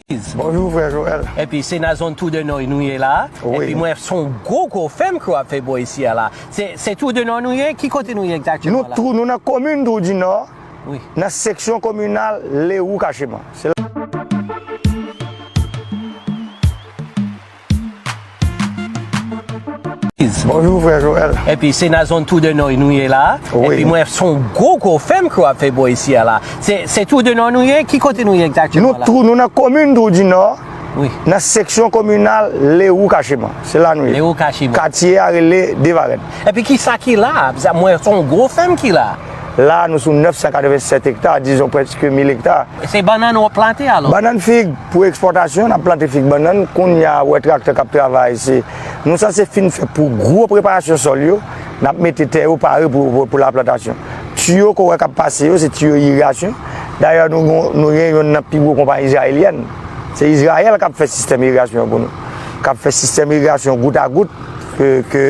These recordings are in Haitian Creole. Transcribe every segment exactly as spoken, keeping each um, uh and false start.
Bonjou, frè Joel. Epi se nan zòn Trou de Nò nou ye la. Wi. Epi mwen, se yon gwo, gwo fèm ke w ap fè bò isi a la. Se, se Trou de Nò nou ye? Ki kote nou ye egzakteman la? Nou Trou, nou nan komin Trou di Nò, wi, nan seksyon kominal Lerou Kacheman. Se la. Bonjou, frè Joel. Epi se nan zòn Trou de Nò nou ye la. Wi. Epi mwen, se yon gwo, gwo fèm ke w ap fè bò isi a la. Se, se Trou de Nò nou ye? Ki kote nou ye egzakteman la? Nou Trou, nou nan komin Trou di Nò, wi, nan seksyon kominal Lerou Kacheman. Se la nou ye. Lerou Kacheman. Katye a rele Devarèn. Epi ki sa ki la? Sa, mwen, se yon gwo fèm ki la. La, nou sou nèf san katreven sèt ekta, dizon prèske mil ekta. Se bannann w ap plante alò? Bannann, fig pou ekspòtasyon, n ap plante fig, bannann. Kounye a, ou wè traktè k ap travay, se, nou sanse fin fè pou gwo preparasyon sòl yo, n ap mete tè yo pare pou, pou, pou laplantasyon. Tiyo ke w wè k ap pase yo, se tiyo irigasyon. Dayè, nou, nou, nou gen youn nan pi gwo konpayi izrayelyèn. Se Izrayèl k ap fè sistèm irigasyon an pou nou. K ap fè sistèm irigasyon gout a gout ke, ke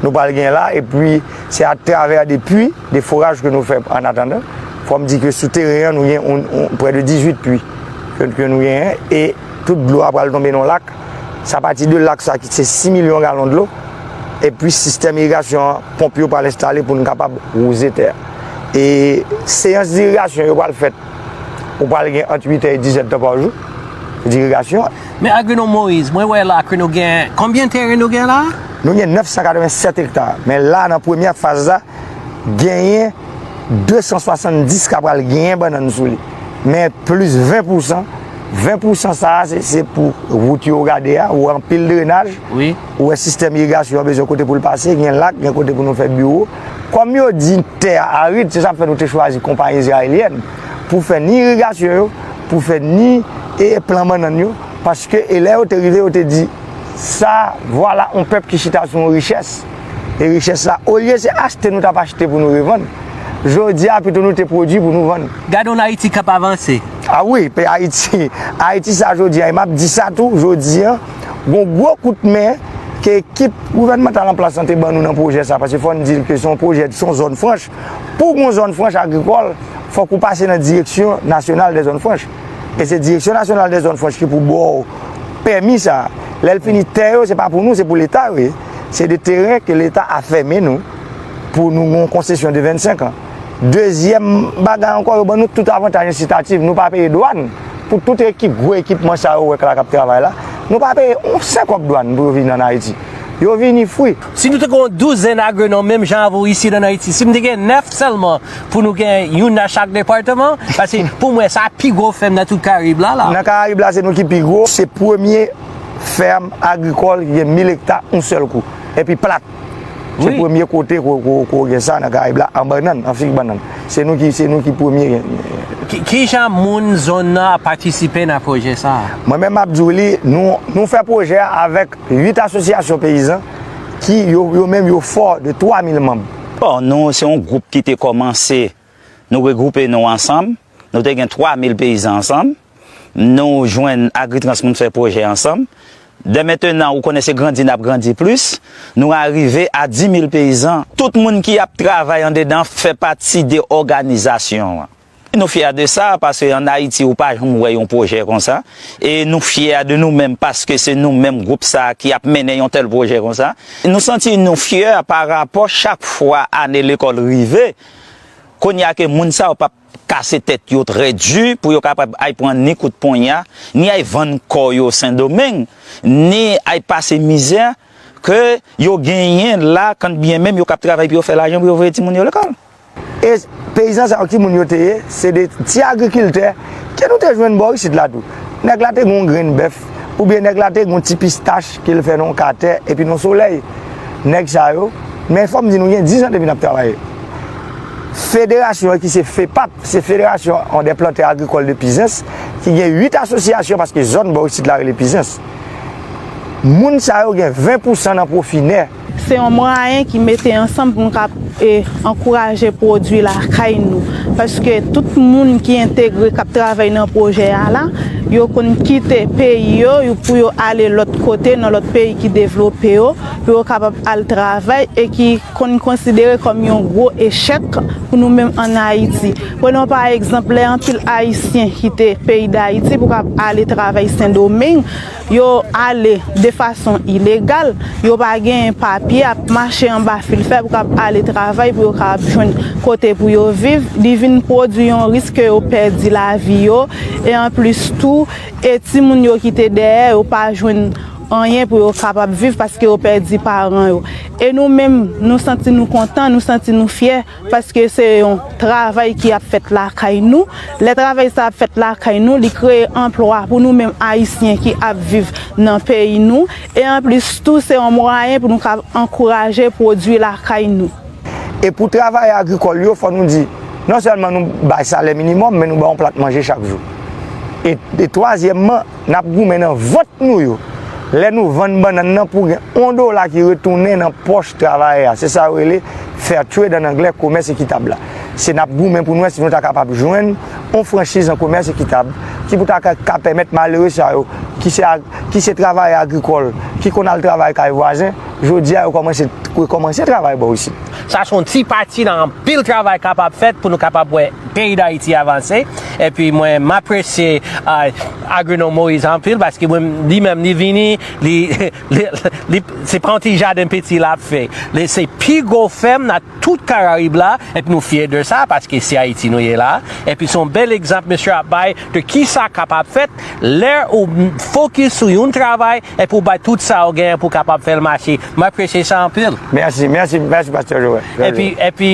nou pral gen la, epi se atravè de pui, de foraj ke nou fè an atandan. Fò m di ke sou teren an, nou gen on, on, prè de dizuit pui ke, ke nou genyen, e tout dlo a pral tonbe nan lak. Se apati de lak sa ki se sis milyon galon dlo, epi sistèm irigasyon an, ponp yo pral enstale pou n kapab wouze tè a. E seyans dirigasyon yo pral fèt, ou pral gen ant uit è e dizuit è tan pa jou, dirigasyon. Men Agwonòm Moïse, mwen wè la ke nou gen, konbyen teren nou gen la? Nou gen nèf san katreven sèt ekta, men la, nan premyè faz la, genyen de san swasanndis ka pral genyen bannann sou li. Men plis ven pousan, ven pousan sa a, se, se pou wout yo gade a, ou wè anpil drenaj, wi, ou wè sistèm irigasyon an bezwen kote pou l pase, gen lak, gen kote pou nou fè biwo. Kòm yo di tè a arid, se sa k fè nou te chwazi konpayi izrayelyèn pou fè ni irigasyon yo, pou fè ni, e, plan bannann yo, paske, e lè yo te rive, yo te di, sa, vwala yon pèp ki chita sou yon richès. E richès la, olye se achte nou t ap achte pou nou revann, jodi a pito nou te pwodui pou nou vann. Gade yon Ayiti k ap avanse. A wi, pe Ayiti, Ayiti sa jodi a, e m ap di sa tou, jodi a, gon gwo kout men ke ekip gouvènmantal an plas lan te ban nou nan pwojè sa, paske fò n di ke se yon pwojè, se yon zòn franch. Pou gon zòn franch agrikòl, fòk ou pase nan Direksyon Nasyonal dè Zòn Franch. E se Direksyon Nasyonal dè Zòn Franch ki pou ba w pèmi sa a. Lè l fini, tè yo, se pa pou nou, se pou Leta yo ye. Se de teren ke Leta a fèmen nou pou nou gon konsesyon de vennsenk an. Dezyèm bagay ankò, yo ban nou tout avantaj ensitatif. Nou pa peye dwàn pou tout ekip, gwo ekipman sa yo wè k la k ap travay la. Nou pa peye yon sèl kòb dwàn pou yo vin ann Ayiti. Yo vini fri. Si nou te gen yon douzèn agwonòm menm jan avè w isi ann Ayiti, si m te gen nèf sèlman pou nou gen youn nan chak depatman, paske pou mwen sa pi gwo fèm nan tout Karayib la, la. Nan Karayib la, se nou ki pi gwo, se premye fèm agrikòl ki gen mil ekta yon sèl kou, epi plat. Se, wi, premye kote ko, ko, ko gen sa nan Karayib la, an bannann, an fig bannann. Se nou ki, se nou ki premye gen. Ki, ki jan moun zòn nan ap patisipe nan pwojè sa a? Mwen menm m ap di w li, nou, nou fè pwojè a avèk uit asosyasyon peyizan ki yo, yo menm yo fò de twa mil manm. Bon, nou se yon gwoup ki te kòmanse, nou regwoupe nou ansanm, nou te gen twa mil peyizan ansanm, nou jwenn Agritrans pou n fè pwojè ansanm. Dè mentenan, ou konnen se grandi n ap grandi plis, nou arive a dis mil peyizan. Tout moun ki ap travay andedan fè pati de òganizasyon an. Nou fyè de sa, paske ann Ayiti, ou pa janm wè yon pwojè konsa. E nou fyè de nou menm, paske se nou menm gwoup sa a ki ap mennen yon tèl pwojè konsa. Nou santi nou fyè pa rapò chak fwa ane lekòl rive, kounye a ke moun sa yo p ap kase tèt yo trè di pou yo kapab ay pran ni kout ponya, ni ay vann kò yo Sendomeng, ni ay pase mizè ke yo genyen la, kanbyen menm yo k ap travay pou yo fè lajan pou yo voye timoun yo lekòl. E peyizan sa yo, ki moun yo te ye? Se de ti agrikiltè ke nou te jwenn bò isit la tou. Nèg la te gen yon grenn bèf, oubyen nèg la te gen yon ti pistach ke l fè nan yon katè, epi nan solèy. Nèg sa yo, men fò m di nou gen diz an depi n ap travay. Federasyon an ki se FEPAP, se Fédération des Planteurs Agricoles de Pizens, ki gen uit asosyasyon, paske zòn bò isit la rele Pizens. Moun sa yo gen ven pousan nan pwofi nè. Se yon mwayen ki mete ansanm pou n ka, e, ankouraje pwodui lakay nou. Paske tout moun ki entegre, k ap travay nan pwojè a la, yo konn kite peyi yo, yo, pou yo ale lòt kote, nan lòt peyi ki devlope yo, pou yo kapab al travay e ki konn konsidere kòm yon gwo echèk pou nou menm ann Ayiti. Prenons pa egzanp, lè anpil Ayisyen kite peyi Dayiti pou k ap ale travay Sendomeng, yo ale de fason ilegal, yo pa genyen papye, ap mache anba fil fè pou k ap ale travay pou yo kapab jwenn kote pou yo viv. Li vin pwodui yon risk ke yo pèdi lavi yo, e anplis tou, e timoun yo kite dèyè, yo pa jwenn anyen pou yo kapab viv paske yo pèdi paran yo. E nou menm, nou santi nou kontan, nou santi nou fyè paske se yon travay ki ap fèt lakay nou. Lè travay sa ap fèt lakay nou, li kreye anplwa pou nou menm Ayisyen ki ap viv nan peyi nou. E anplis tou, se yon mwayen pou nou ka ankouraje pwodui lakay nou. E pou travayè agrikòl yo, fò nou di, non sèlman nou bay salè minimòm, men nou ba yon plat manje chak jou. E, e twazyèmman, n ap goumen nan vant nou yo. Lè nou vann bannann nan pou gen yon dola ki retounen nan pòch travayè a. Se sa yo rele fair trade ann anglè, komès ekitab la. Se n ap goumen pou n wè si nou ta kapab jwenn yon franchiz an komès ekitab ki pou ta ka, ka pèmèt malere sa yo, ki se, ki se travayè agrikòl, ki konn al travay kay vwazen, jodi a yo kòmanse, rekòmanse travay bò isit. Sa se yon ti pati nan anpil travay k ap ap fèt pou nou kapab wè peyi Dayiti avanse. Epi mwen, m apresye, ah, Agwonòm Moïse anpil, paske mwen, li menm, li vini, li, li, li, se pa yon ti jaden piti l ap fè. Li, se pi gwo fèm nan tout Karayib la, epi nou fyè de sa, paske se Ayiti nou ye la. Epi se yon bèl egzanp misye ap bay de kisa kapab fèt lè ou fokis sou yon travay, epi w bay tout sa w genyen pou w kapab fè l mache. M apresye sa anpil. Mèsi, mèsi, mèsi, Pastè Joel. Epi, epi,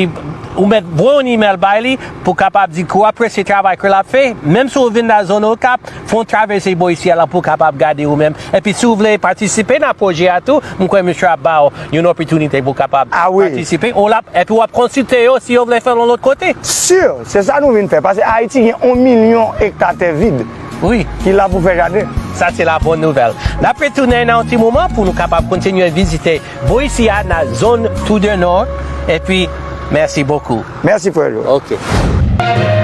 ou mèt voye yon imèl bay li pou w kapab di ke w apresye travay ke l ap fè. Menm si w vin nan zòn Okap, fè yon travèse bò isi a la pou w kapab gade ou menm. Epi si w vle patisipe nan pwojè a tou, m kwè misye ap ba w yon opòtinite pou w kapab patisipe. Ou la, epi w ap konsilte yo si yo vle fè l yon lòt kote. Si, se sa nou vin fè. Paske Ayiti gen yon milyon ekta tè vid. Wi. Ki la pou fè jaden. Sa se la bòn nouvèl. N ap retounen nan yon ti moman pou nou kapab kontinye vizite bò isi a nan zòn Tou de Nò. Epi, mèsi bokou. Mèsi, frè Joel. Ok.